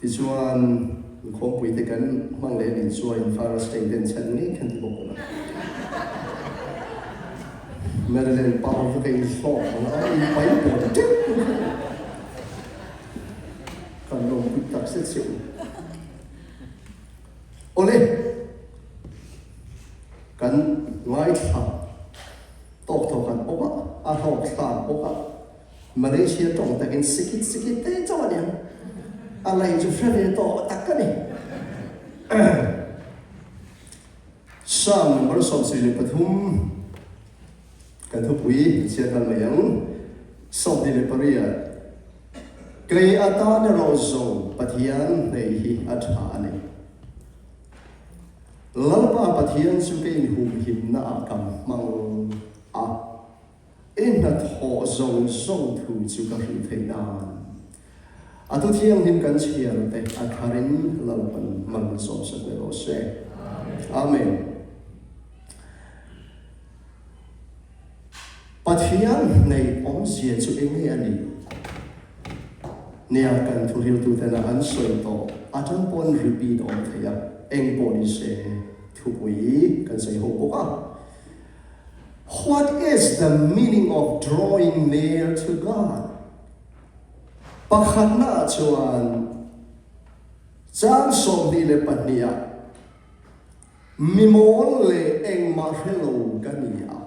Tichuan, inkhawmpui te kan hmang leh anih chuan in Father's Day ten chhan ngei khan ti bawk ula. Marilyn pau vek a inhlawk ang a, in pai pawn teuh teuh kha kan lawmpui tak zet che u. Awle, kan ngaithla tawk tawk han bawk a, a hlawk thlak bawk a. Malaysia tawng takin sikit sikit te chauh a ni ang. A lei chu hre ve tawh tak a ni. Psalm number 73 kan thupui chhiat nghal mai ang. 28 Kei atan erawh zawng Pathian hneih hi a tha a ni. Lalpa Pathian chu ka inhumhimna ah ka hmang a. I hnathawh zawng zawng thu chu ka hrilh theih nan a thu thianghlim kan chhiar te a tharin Lalpan hman sawmsak leh rawh se. Amen. Pathian hneih awmzia chu eng nge a nih? Nia kan thuhriltu tena an sawi tawh atang pawn repeat a awm thei a, eng pawh ni se thupui kan sawi ho bawk a. What is the meaning of drawing near to God? Pakhatnaah chuan chang 22 ah mi mawl leh engmah hre lo ka ni a,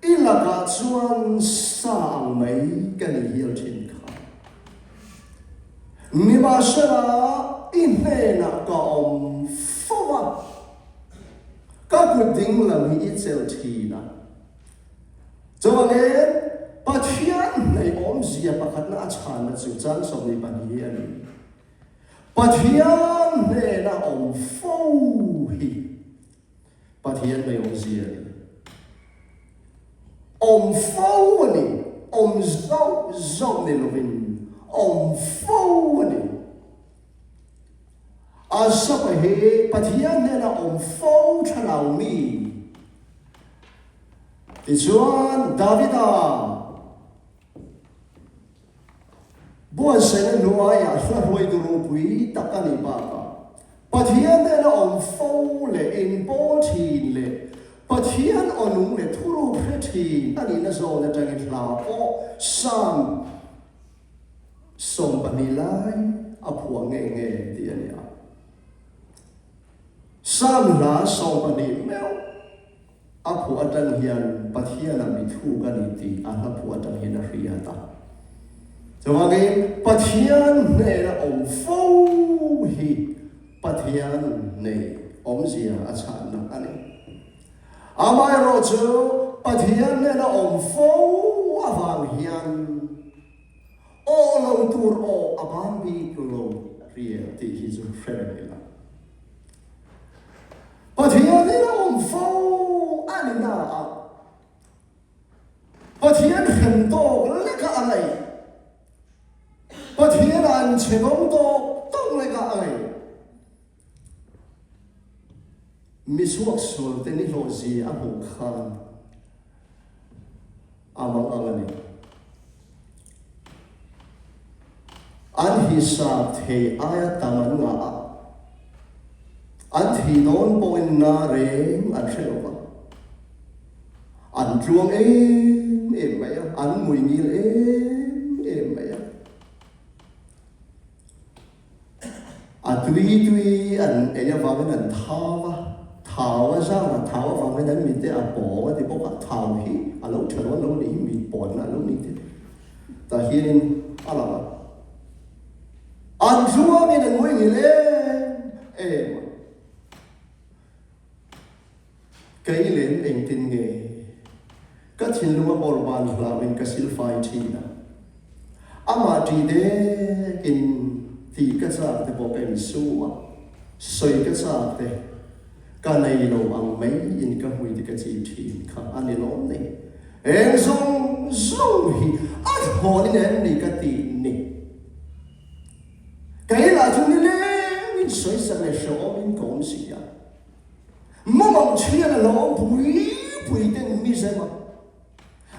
i lakah chuan sa ang mai ka ni hial thin kha. Nimahsela i hnenah ka awm fo a. Ka kut ding lam hi i chelh thin a. Chuvangin, Pathian hnaih awmzia pakhatna a chhanna chu chang 22 hi a ni. Pathian hnena awm fo hi Pathian hnaih awmzia a ni. Awm fo a ni, awm zauh zauh ni lovin awm fo a ni. Asapa hi Pathian hnena awm fo thlarau mi. Tichuan, Davida buatsaihna hnuaiah hla hruaitu ropui tak a nih bakah, Pathian hnena awm fo leh inpawl thin leh Pathian aw nung leh thuruk hre thin a nihna zawn atangin hla pawh Psalm 12 lai a phuah nge nge tih a ni a. Psalm hla 12 meuh a phuah atang hian Pathianah mi thuk a ni tih a hla phuah atang hian a hriat a. Chuvangin Pathian hnena awm fo hi Pathian nei awmzia a chhanna a ni. Amaherawhchu Pathian hnena awm fo avang hian Aw lo tur aw a ban bik lo ria tih hi chu hre reng ila. Pathian in a awm fo a ni na a, Pathian hrem tawk leka a ngaih, Pathian an chhe dawng tawk tawk leka a ngaih. Mi suaksual te ni hlawh zia a hmuh khan a mang ang a ni. An hisap thei aia tam an ngah a, an thi dawn pawhin na reng an hre lo va, an tluang em em mai a, an muingil em em mai a. A tui tui an ei avangin an thau a, thau a zar a, thau avangin an mite a pawng a ti bawk a, thau hi a lo tha dawn lo a nih hi, mit pawnna a lo ni te tah hianin a lang a. An tluangin an ngawi ngil em em a. Kei lem engtin nge ka thinlung a bawrhban hlauhin ka silfai thin a, amah ṭih dekin tih ka chak te pawh ka insum a, sawi ka chak te ka nei lo ang mai in ka hmui te ka chip thin kha a ni lawm ni. Eng zawng zawng hi a thlawnin em ni ka tih ni. Kei lah chu nilengin sawisak leh hrehawmin ka awm si a. Mumang chhian a lawm pui pui ten mi zem a,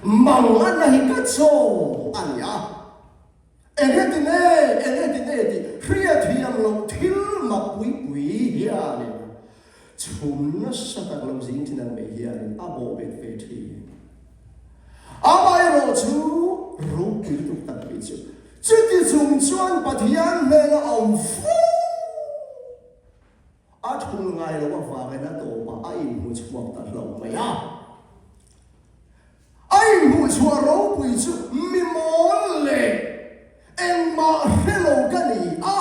mang a na hi ka chaw a ni a. Enge ti nge, enge ti nge tih hriathiam loh thil mak pui pui hianin chhum nasa tak lo zing thin ang mai hianin a bawhbet ve thin. Amaherawh chu ropui lutuk tak mai chu chuti chung chuan Pathian hnena awm fo a thul ngai loh avangin a tawpah a inhmu chhuak ta hlauh mai a. A inhmuhchhuah ropui chu mi mawl leh engmah hre lo ka ni a,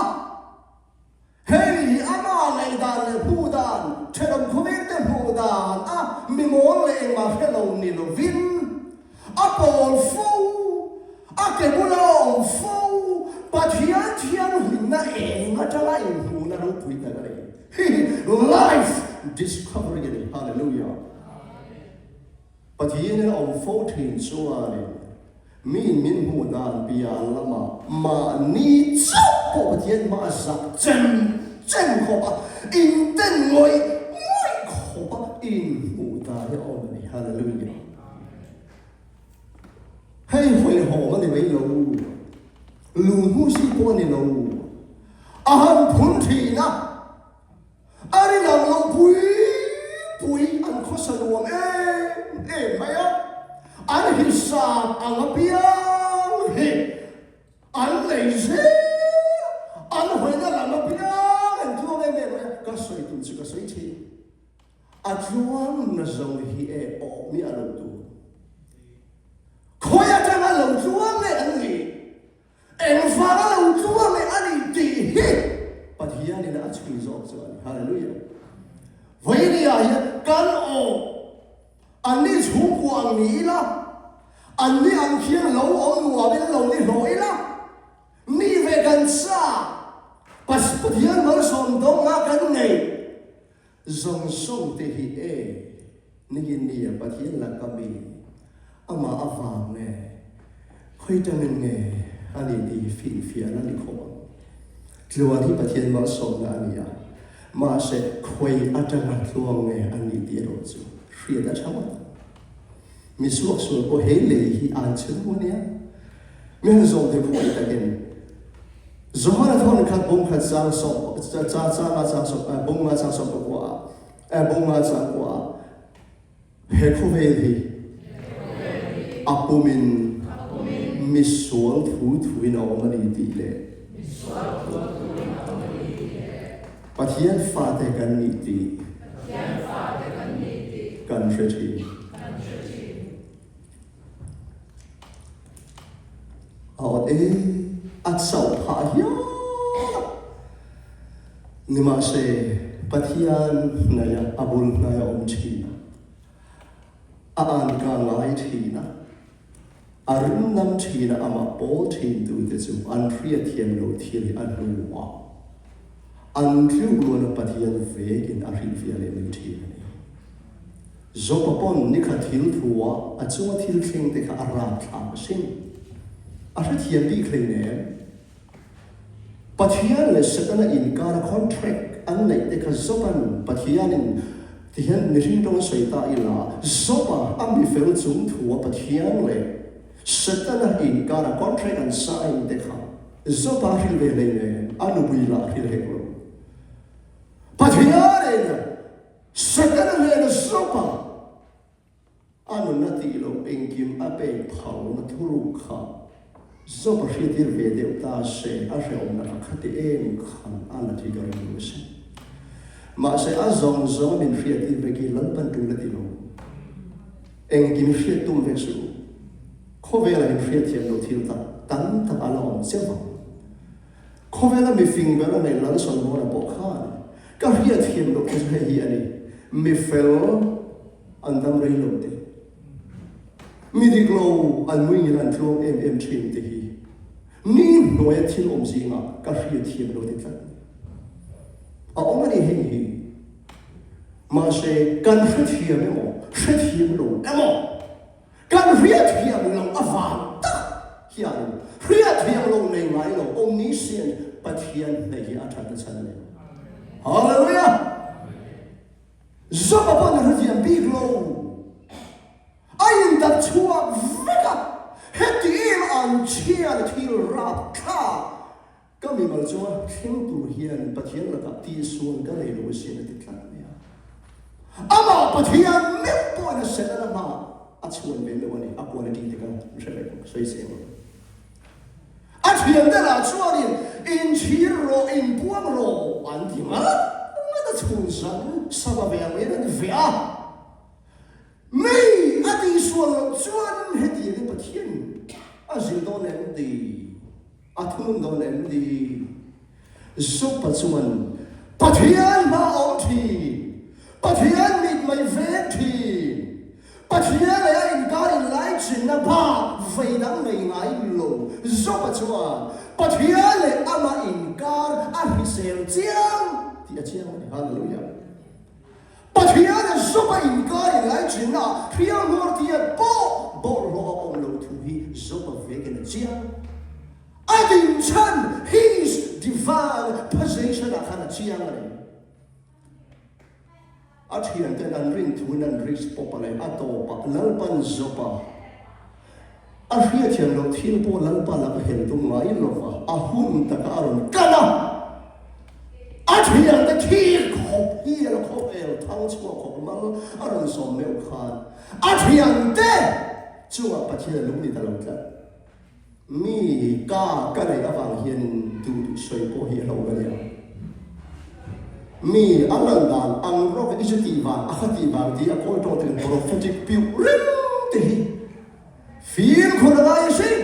hei hi ama ngaihdan leh hmuh dan, thenawm khawvengte hmuh dan a mi mawl leh engmah hre lo ni lovin a pawl fo, a ke bula a awm fo, Pathian thianghlimna eng atanga inhmuhna ropui tak a ni. Hei hi life discovery a ni. Hallelujah! Pathianin a awm fo thin chuanin miin min hmuh dan piah lamah mahni chauh pawh Pathian hma a zak chem chem khawp a, inten ngawih ngawih khawp a inhmuh dan hi a awm a ni. Hallelujah! Hei hawihhawm a ni mai lo, lunghmu si pawh a ni lo, a han phun thin a. A rinang lo pui pui an khawsa nuam em em mai a, an hisap ang apiang hi an lei zel a, an hawina lam apiang an tluang em em mai a, ka sawi tum chu ka sawi thin, a tluang na zo hi e awh miah lo tur, khawi atanga lo tluang nge an nih? Engvanga lo tlua leh a ni tih hi Pathianin a chhui zawk chu a ni. Hallelujah! Vawinia hian kan aw anni chhungkua ang ni ila, anni ang khian lo awm nuamin lo ni hlawh ila, mi ve kan sa Pathian malsawm dawng a kan nei zawng zawng te hi e nikin nia Pathian laka mi amah avang nge khawi tangin nge a ni tih hi finfiahna ni khawp ang. Tluan hi Pathian malsawmna a ni a, mahse khawi atanga tluang nge a ni tih erawh chu hriat a tha ngawt ang. Mi suaksual pawh he lei hi an chhe deuh a nia. Mi han zawm thei khawi takin Johana thawn khat bung khat chang sawm cha changa chang sawm bung nga chang sawm pakua ah bung nga chang kua ah He khawvel hi a pumin misual thu thuin a awm a ni tih leh Pathian fate kan nih tih kan hre thin. A awt e, a chauh phah hial a. Nimahse, Pathian hnaia a bul hnai a awm thin a, a anka ngai thin a, a ringnam thin a, amah pawl thin tute chu an hriatthiam loh thil hi a hnuah an tluk luan a Pathian vekin a hrilhfiah leh mai thin a ni. Joba pawn nikhat thil thua a chunga thil thleng te kha a rapthlak asin. A hrethiam bik hleinem. Pathian leh Setana inkara contract an neih te kha Joba'n Pathianin tihian mihring tawng a sawi ta ila, Joba a mifel chung thua Pathian leh Setana inkara contract an sign te kha Joba a hrilh ve hleinem, a nupui lah a hrilh hek lo. Pathianin Setana hnena zawk a, a nunna tih loh engkim a pek phalna thuruk kha zawk a hriatir ve deuh ta se, a hrehawmna kha khati em khan a la thi ka ring lo se. Mahse, a zawng zawng a min hriatir vek hi Lalpan tul a ti lo. Engkim hriat tum vek suh u. Khawvelah in hriatthiam loh thil tak tam tak a la awm cheuh ang. Khawvela mi fing ber a nei Lal Solomona pawh khan ka hriatthiam loh te chu hei hi a ni, mi fel an dam rei lo te, mi dik lo an muingil an tluang em em thin te hi ni hnuaia thil awm zingah ka hriatthiam lo ti tlat a awm a ni heng hi. Mahse kan hrethiam emaw hrethiam lo emaw Kan hriatthiam loh avang tak hian hriatthiam loh nei ngai lo omniscient Pathian hnaih hi a that na chhan a ni. Hallelujah! Joba pawn a hrethiam bik lo. A intak chhuak vek a, heti em anchhia leh thil rapthlak ka mimal chunga thleng tur hian Pathian lakah tihsual ka nei lo asin a ti tlat mai a. Amah Pathian meuh pawhin a Setana hmaah a chhuan ve lo a ni, a quality te ka hre vek bawk, sawi seng lo. A thiante lah chuanin inchhir rawh, inpuang rawh an ti ngat ngat a, chhun zan sava ve ang in an veh a. Mi a tihsual loh chuan hetiangin Pathian a zir dawn em ti? A thunun dawn em ti? Zopa chuan Pathian hma awm thin, Pathian mit mai veng thin, Pathian leh a inkar inlaichinna bak vei dang nei ngai lo. Zopa chuan Pathian leh amah inkar a hrisel chiang tih a chiang a ni. Hallelujah! Pathian a Zopa inkar inlaichinna hrial hmuar tiat pawh bawlhhlawh a awm lo thu hi Zopa vekin a chiang. A dinchhan, his divine possession ah khan a chiang a ni. A thianten an rin thuin an risk pawp a leh a tawpah Lalpan Zopa a hriathiam loh thil pawh Lalpa laka hel tum ngai lova a hun taka a rawn kal a, a thiante thil khawp hial khawvel thang chhuak khawp mal a rawn sawm meuh khan a thiante chungah Pathian a lung ni ta lo tlat. Mi ka ka neih avang hian duh duh sawi pawh hi a hlauh a nia. Mi a lan dan ang rawk i chu tih vang a kha tih vang tih a kawl tawh ten prophetic piuh reng te hi fimkhur a ngai asin.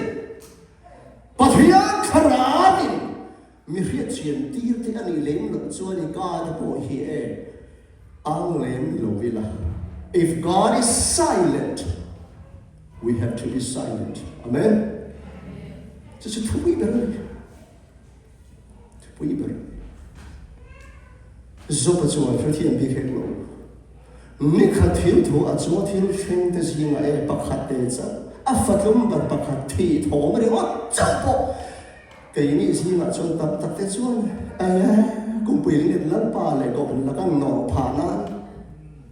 Pathian thlarau in mi hriatchian tir te a nih lem loh chuan i ka te pawh hi e ang lem lo ila. If God is silent. We have to be silent. Amen. Chu chu thupui ber a ni. Thupui ber. Zopa chuan hrethiam bik hek lo. Nikhat thil thu a chunga thil thleng te zinga e pakhat te chauh a fatlum ber pakhat thi thawm ringawt chauh pawh keini zingah chuan tam tak te chuan eh kumpui ringet Lalpa leh Kohhran laka nawrh phah nan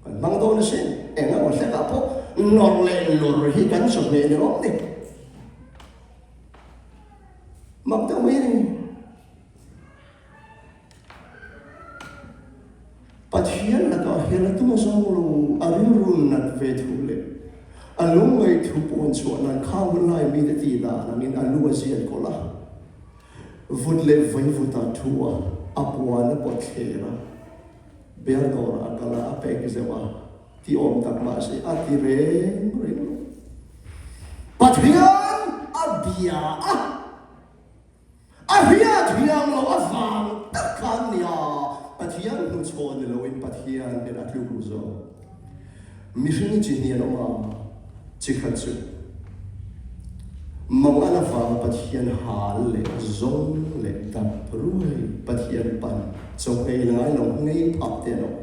Kan hmang dawn asin, eng emaw hlekah pawh nawrh leh lur hi kan chawhmeh ni awm ni. Mak deuh mai a ni. Pathian lakah hian a tum zawng lo, a rilru nat ve thu leh a lungngaih thu pawn chhuah nan khang hun lai mite tih dan angin a lu a ziat kawlh a, vut leh vaivut ah thu a, a puan a pawt thler a. Bear dawr a kal a, a pek zeuh a, ti awm tak mahse a ti reng reng lo. Pathian a bia a, a hriat hiang lo avang tak khan nia Pathian hnuchhawn ni loin Pathian nen a tluk lu zawk. Mihring chi hnian awm a, chi khat chu Mangan avanga Pathian hal leh zawng leh dap ruai Pathian pan chaw ei ngai lo ngei phah te an awm.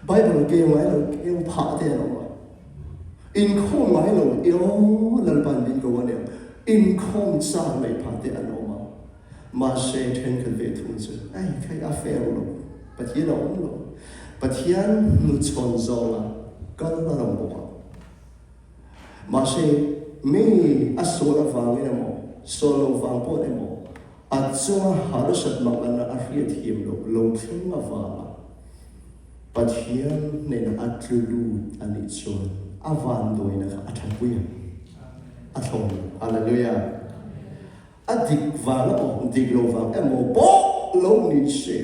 Bible keu ngai lo keu phah te an awm a. Inkhawm ngai lo eo Lalpan min ko a nia, inkhawm chak mai phah te an awm a. Mahse thenkhat ve thung chu ei khai a fair lo, Pathian a awm lo. Pathian hnuchhawn zawnga kal a lo bawk a. Mahse mi a sual avangin emaw, sual lo vang pawh emaw, a chunga harsat manganna a hriatthiam loh lo thleng avanga Pathian hnena a tlu lut a nih chuan a vanduaina kha a thatpui ang, a thlawm ang. Hallelujah! A dik vang emaw, dik lo vang emaw pawh lo ni se,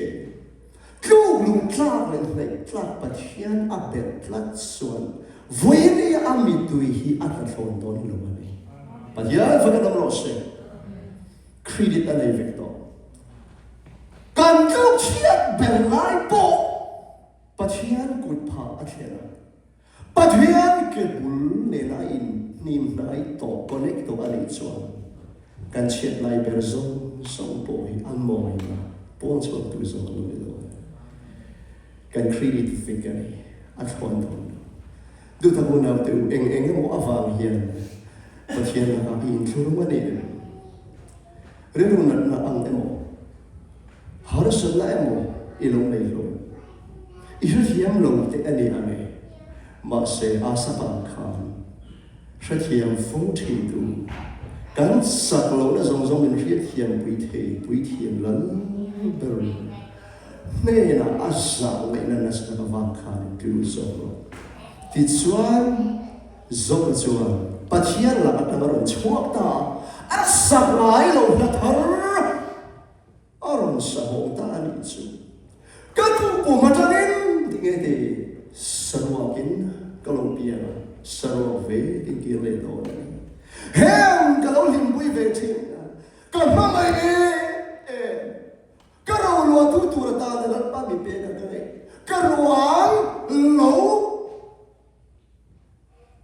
tluk luh tlak leh hnaih tlak Pathian a belh tlat chuan vawinia a mittui hi a tla thlawn dawn lo a ni. Pathian fakin awm rawh se. Credit a nei vek tawh. Kan tluk chhiat ber lai pawh Pathian kut phah a thlen a. Pathian ke bul nena in hnim hnai tawh, connect tawh a nih chuan kan chhiat lai ber zawng zawng pawh hi a mawina pawn chhuak tu zawng a lo ni lo a. Kan credit vek a ni, a thlawn dawn lo. Duhtak unau te u, eng eng emaw avang hian Pathian lakah i inthlurung a ni em? Rilru natna ang emaw, harsatna emaw i lo nei hlawm. I hrethiam lo teh a ni ang e. Mahse, Asap ang khan hrethiam fo thintu Kan sak lohna zawng zawng min hriatthiam pui thei, puithiam lal ber hnenah a zah ngaihna nasa tak avang khan in ṭul zawk lo. Tichuan, Job-a chuan Pathian lak atang a rawn chhuak ta a, a sak ngai lo hla thar a rawn sa hawng ta a nih chu. Ka nu pum atangin tinge ti saruakin ka lo piang a, saruak ve tin kir leh dawn a ni. Heng ka lo hlimpui ve thin a, ka hmangaih em em. Ka roluah tu tur atana Lalpa mi pek a ka ngaih. Ka ruang lo.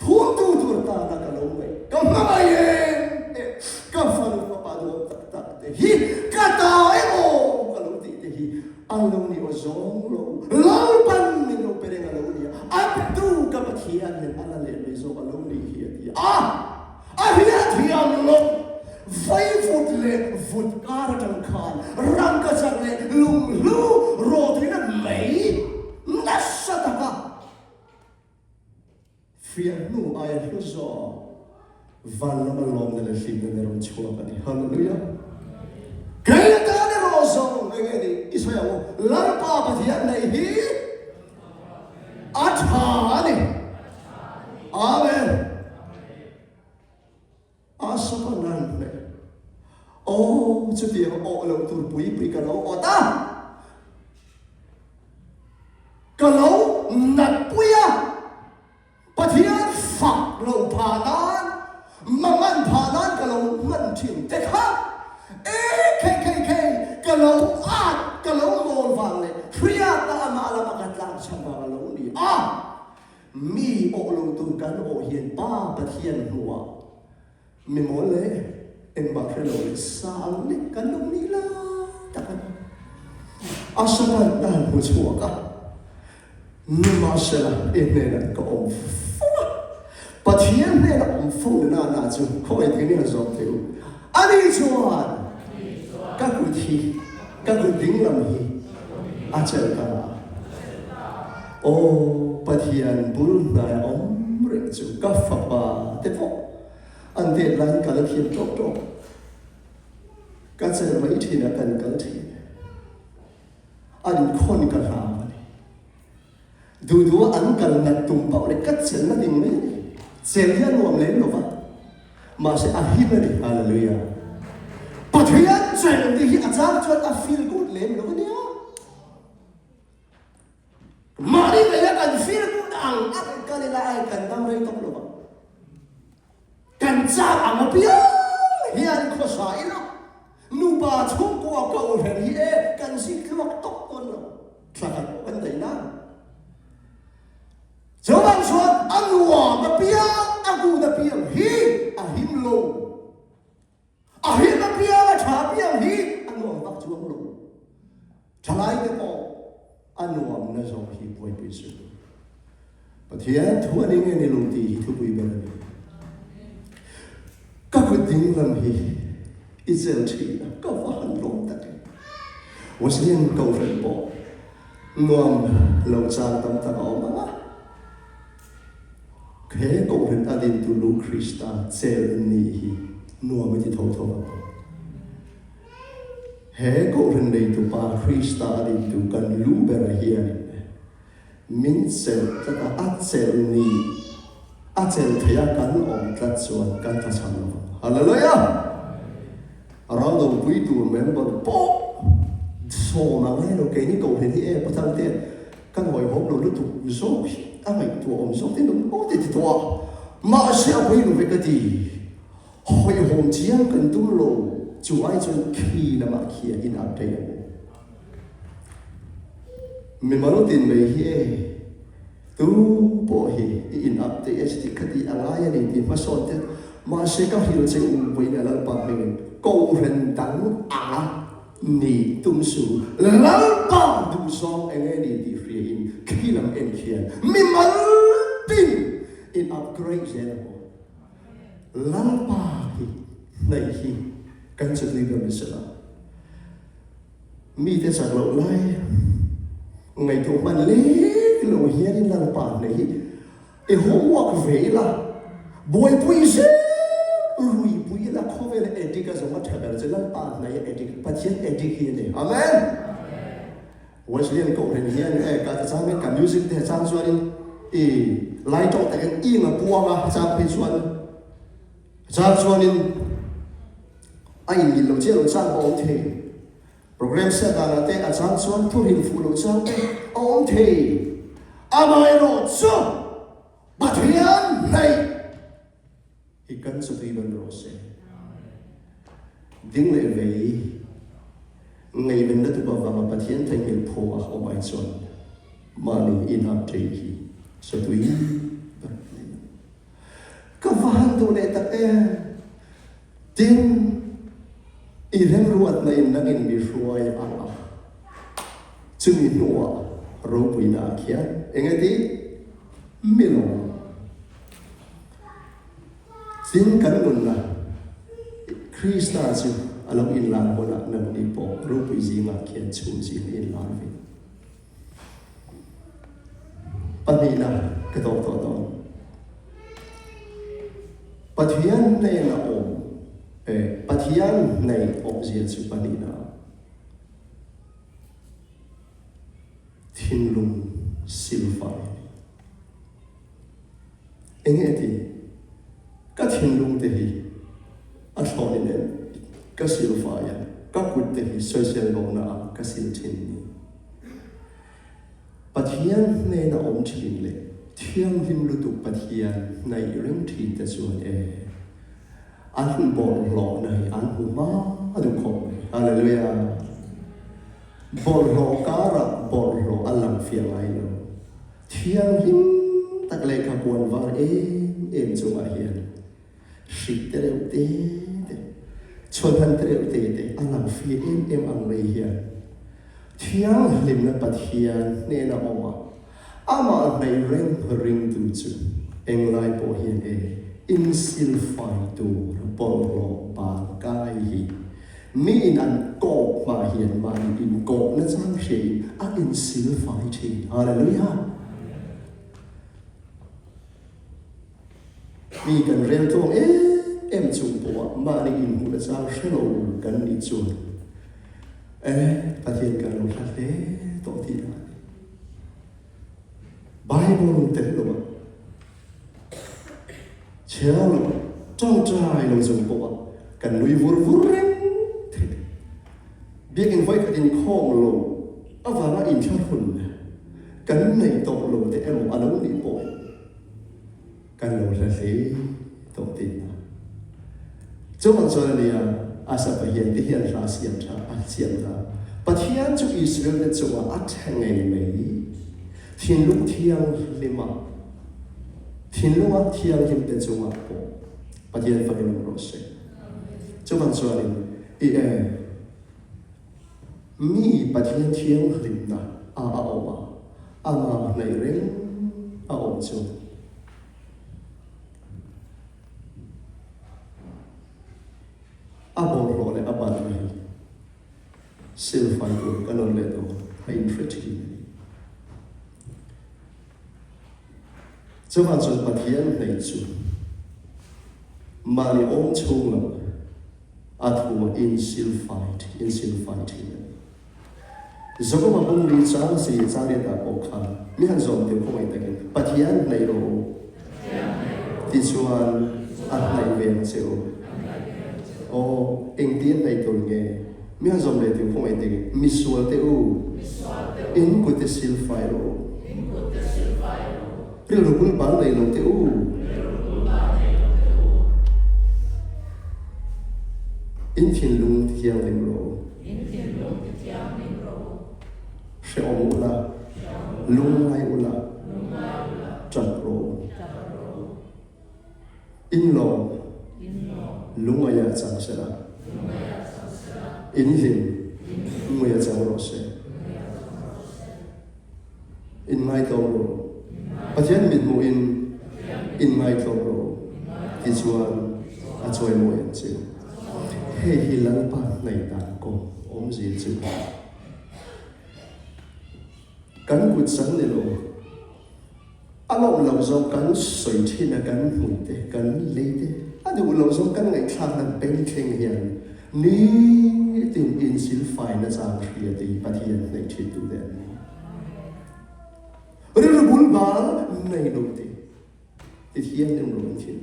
Phumtu tur tana ka lo ngaih ka hmangaih em em, ka fanu fapa duhawm tak tak te hi ka ta emaw ka lo tih te hi a lo ni aw zawng lo, Lalpan min lo pe reng a lo ni a, a tu ka Pathian hian a la leh mai zawk a lo nih hi a ti a, a hriatthiam lo vaivut leh vut kar atang khan rangkachak leh lunghlu rawtuina mei nasa taka Fiah hnu aia hlu zawk van lama lawmna leh hlimna na rawn chhuak a ni. Hallelujah! Kei atan erawh zawng eng nge ni i sawi ang u? Lalpa Pathian nei hi a tha a ni. Amen. A sapa nan hle. Aw, chutiang awh loh tur pui pui ka lo awt a. Ka lo nat pui a. Pathian fak lo phah nan, mangan phah nan ka lo hman thin te kha. E khei khei khei, ka lo at, ka lo mawl vang leh hriatna amah lama ka tlak chhan vang a lo ni a. Mi awh lo tur kan awh hian Pa Pathian hmuhah mi mawl leh engmah hre lo leh sang lek kan lo nih lai tak a ni. A sapan a han hmu chhuak a, Nimahsela i hnenah ka awm fo a, Pathian hnenah awm fo na na na chu khawngaih thei nia zawm thei u. Ani chuan ka kut hi, ka kut dinglam hi a chelh ta a. Aw Pathian bul hnai a awm reng chu ka fapa te pawh an tet laiin ka la thiam tawk tawk. Ka chelh mai thin a kan kal thin. An inkhawn ka hlau a ni. Duh duh a an kal nat tum pauh leh ka chelh na ding mai a ni. Chelh hi a nuam lem lo va, mahse a him a ni. Hallelujah. Pathian chelh tih hi a chang chuan a feel good lem lo a nia. Mahni ngaihna kan feel good ang a kan kal ila ai kan dam rei tawp lo va. Kan chak ang apiang hian khawsa ila nupa chhungkua kohhran hi e kan zik tluak tawp dawn lo. Thla khat pawh kan daih nan. Chuvang chuan a nuam apiang a good apiang hi a him lo. A him apiang a tha apiang hi a nuam vak chuang lo. Thalaite pawh a nuamna zawk hi buaipui suh u. Pathian thu a ni nge ni lo tih hi thupui ber a ni. Ka kut ding lam hi i cel thin a, ka va han lawm tak em. Wesleyan Kohhran pawh nuam lo chang tam tak a awm ang a. He Kohhran a dintu lu Krista cel nih hi nuam i ti tho tho ang. He Kohhran neitu Pa Krista a dintu kan lu berah hianin min chelh tlat a, a chelh nih a chelh theih a kan awm tlat chuan kan tla chhang lo vang. Hallelujah! Raldopui tur member pawh sawm a ngai lo, keini Kohhran hi e Pathian te Kan hawihhawm lo lutuk zawk hi a ngaihtuah awm zawk tin awm aw ti ti tawh a, mahse a pawi lo ve ka ti. Hawihhawm chiang kan tum lo, chu ai chuan khi lamah khian in update ang u. Mimal tin mai hi e, tu pawh hi i in update a chiti kha tih a ngai a ni tih hmasawn te, mahse ka hrilh che u vawiin a Lalpa hmingin Kohhran dang anga Ni tum su, Lalpa duhzawng eng nge ni tih hria in khi lam en khian mimal tin in upgrade zel ang aw. Lalpa hi hnaih hi kan che tui ber ni sela, mite chak loh lai ngaihtuah hman lek lo hian in Lalpa hnaih hi i homework ve ila, buaipui zel ruipui ila khawvel. addict a zawnga tha ber chu Lalpa hnaia addict, Pathian addict hi a ni. Amen! Wesleyan Kohhran hian e ka ta chang in ka music te chang chuanin i lai tawng takin ing a puang a chang phei chuan chang chuanin a inmil lo chiah lo chang pawh a awm thei. Program set danah te a chang chuan thurin fuh lo chang te a awm thei. Amaherawhchu Pathian hnaih hi kan chutui ban rawh se. Ding leh vei ngaihven lutuk avanga Pathian theihnghilh phaw a awm ai chuan mahni inhap ṭei hi chutui ber a ni. Ka va han duh leh tak em! Tin, i remruatna in nangin mi hruai ang a, chumi hnuah ropuina ah khian eng nge tih? Mi lawm. Tin, kan nunna Krista chu a lo inlar hunah nangni pawh ropui zingah khian chhum zing a inlar ve. Pahnihna ka tawk tawh dawn. Pathian hnena awm eh Pathian hnaih awmzia chu pahnihna thinlung silfai a ni. Enge ti? Ka thinlung te hi a thlawnin em ka silfai a, ka kut te hi sawisel lohna ah ka sil thin ni. Pathian hnena awm thin leh thianghlim lutuk Pathian hnaih reng thin te chuan e, an bawlhhlawhna hi an hmu hma duh khawp mai. Hallelujah! Bawlhhlawh karah bawlhhlawh a lang fiah ngai lo. Thianghlim tak lehkha puan var em em chungah hian hri te reuh te te, chhuanhan te reuh te te a lang fiah em em ang mai hian Thianghlimna Pathian hnena awm a, amah hnaih reng ringtu chu englai pawh hian e insilfai tur bawlhhlawh bal kai hi Miin an kawp hma hian mahni inkawpna chang hriain a insilfai thin. Hallelujah! Mi kan rel tlawng em em chung pawha mahni inhmuhna chang hre lo kan nih chuan e, Pathian kan lo hla hle tawh tih a ni. Bible tel lo a, chhiar lo a, tawngtai lo chung pawh a kan nui vur vur reng thei. Biakin vawikhat inkhawm lo avanga inthlahrun kan nei tawh lo te emaw a lo nih pawh kan lo hla hle tawh tihna. Chuvang chuan a nia, Asa Pathian te hian hla siam tha a siam ta. Pathian chu Israel te chungah a tha ngei mai. Thinlung thianghlima, thinlunga thianghlim te chungah pawh Pathian fakin awm rawh se. Chuvang chuanin i e, mi Pathian thianghlimna a a awm a, amah hnaih reng a awm chu. A bawlhhlawh leh a balhna hi silfai tur ka nawn leh dawn a inhre thin a ni. Chuvang chuan Pathian hnaih chu mahni awm chhung lam a thuma insilfai insilfai thin a ni. Jakoba bungli chang si changriatah pawh khan mi han zawm teu khawngaih takin Pathian hnaih rawh u tichuan a hnaih ve ang che u. Aw, engtin hnaih tur nge? Mi han zawm leh teu khawngaih takin misual te u, in kut te silfai rawh u. Rilru bulbal nei lo te u. In thinlung ti thianghlim rawh u. In thinlung ti thianghlim rawh u. Hrehawm u la. Lungngai u la. Ṭap rawh u. In lawm. Lungaia chang se la. In hlim. Nguia chang rawh se. Inngaihtlawm rawh. Pathian mithmuhin inngaihtlawm rawh tichuan a chawimawi ang che. Hei hi Lalpa hnaih dan kawng awmzia chu kan kut chang ni lo, a lawm lo zawng kan sawi thin a, kan hmui te, kan lei te. A duh lo zawng kan ngaihthlakna beng thleng hian nitin insilfai nachang hria te hi Pathian hnaih thin tute an ni. Rilru bul bal nei lo te ti thianghlim lo an thin.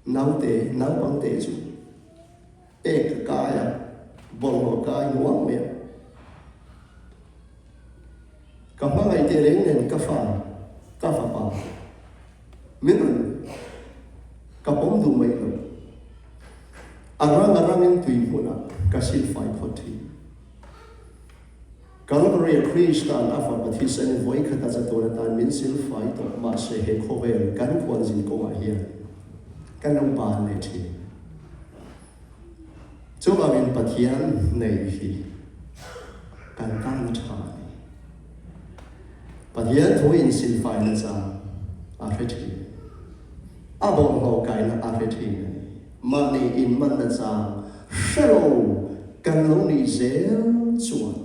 Naute, naupangte chu ek a kai a, bawlhhlawh kai nuam mai a. Ka hmangaih teh reng nen ka fa, ka fapa min rawn ka pawm duh mai lo. A rang a rangin tui hmunah ka silfai phawt thin. Kalvaria Krista'n a fapa thisen vawikhat a chatuan atan min silfai tawh mahse he khawvel kan khualzin kawngah hian kan lo ban leh thin. Chuvangin Pathian nei hi kan tan a tha a ni. Pathian thu insilfai nachang a hre thin. A bawlhhlawh kaina a hre thin a ni. Mahni inman nachang hre lo kan lo nih zel chuan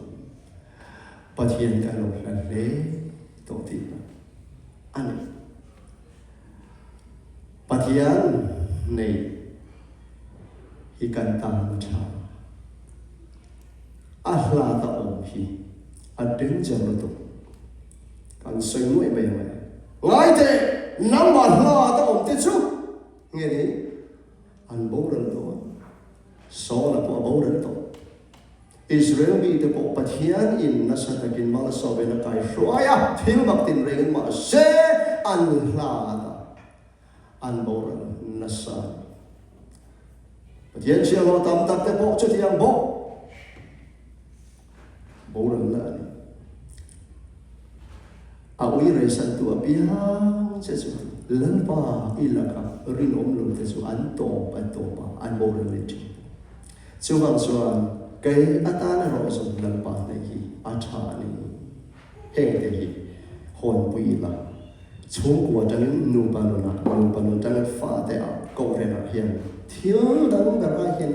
Pathian kan lo hla hle tawh tihna a ni. Pathian nei hi kan tan a tha. A hlat a awm hi a danger lutuk. Kan sawi nuaih mai ang e. Ngai teh, nangmah hlat a awm te chu nge ni? An boral dawn. Saul-a pawh a boral tawh. Israel mite pawh Pathian in nasa takin malsawmin a kaihruai a, thil mak tinrengin mahse an hlat a, an boral nasa a ni. Pathian chhiahhlawh tam tak te pawh chutiang bawk boralna a ni. A ui reisantu apiang che chu Lalpa i laka rinawm lo te chu an tawp an tawp a, an boral leh thin. Chuvang chuan kei atan erawh zawng Lalpa hnaih hi a tha a ni. Heng te hi hawnpui ila, chhungkua atangin nupa nunah, nupa nun atangin fate ah kohhranah hian thil dang ber ai hian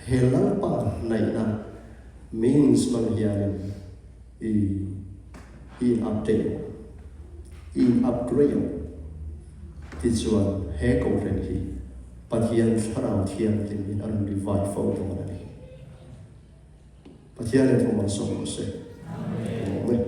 he Lalpa hnaihna means hmang hianin i i in update ang, i in upgrade ang. Tichuan he kohhran hi Pathian Thlarau Thianghlim in a rawn revive fo dawn a ni. Pathian in thu malsawm rawh se. Amen.